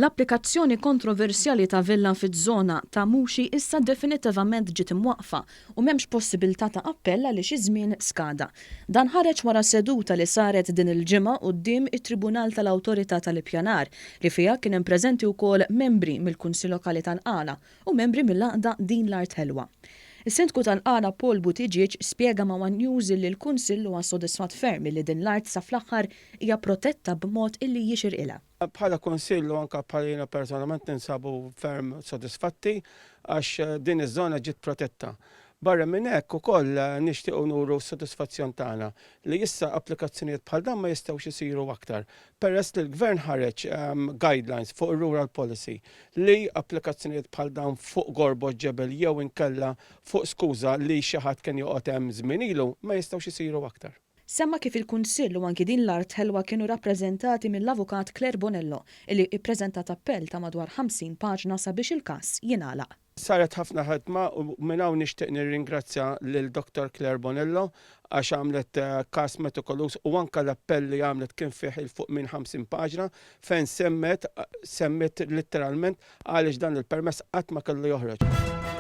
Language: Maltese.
L-applikazzjoni kontroversjali ta' villa fiż-żona ta' Muxi issa definittivament ġiet imwaqqfa u m'hemmx possibilità ta' appell għaliex iż-żmien skada. Dan ħareġ wara seduta li saret din il-ġimgħa quddiem it-Tribunal tal-Awtorità tal-Ippjanar li fiha kien hemm preżenti wkoll membri mill-Kunsill Lokali tal-Qala u membri mill-għaqda Din l-Art Ħelwa. Is-Sindku tal-Qala Paul Buttigieg spjega ma' one News illi l-Kunsill huwa sodisfatt ferm illi din l-art sa fl-aħħar hija protetta b'mod illi jixirqilha. Bħala Kunsill u anke bħala jiena personalment ninsabu ferm sodisfatti għax din iż-żona ġiet protetta. Barra minn hekk ukoll nixtiequ nuru s-sodisfazzjon tagħna li issa applikazzjonijiet bħal dan ma jistgħux isiru aktar peress li l-Gvern ħareġ guidelines fuq ir-Rural Policy li applikazzjonijiet bħal dawn fuq gorbot ġebel jew inkella fuq skuża li xi ħadd kien joqgħod hemm żmien ilu ma jistgħux isiru aktar. Semma kif il-Kunsill u anki Din l-Art Ħelwa kienu rappreżentati mill-Avukat Claire Bonello illi ippreżentat appell ta' madwar 50 paġna sabiex il-każ jingħalaq. Saret ħafna ħidma u minn hawn nixtieq nirringrazzja lil Dottor Claire Bonello għax għamlet każ metikoluż u anke l-appell li għamlet kien fih 'il fuq minn 50 paġna fejn semmet semmiet litteralment għaliex dan il-permess qatt ma kellu joħroġ.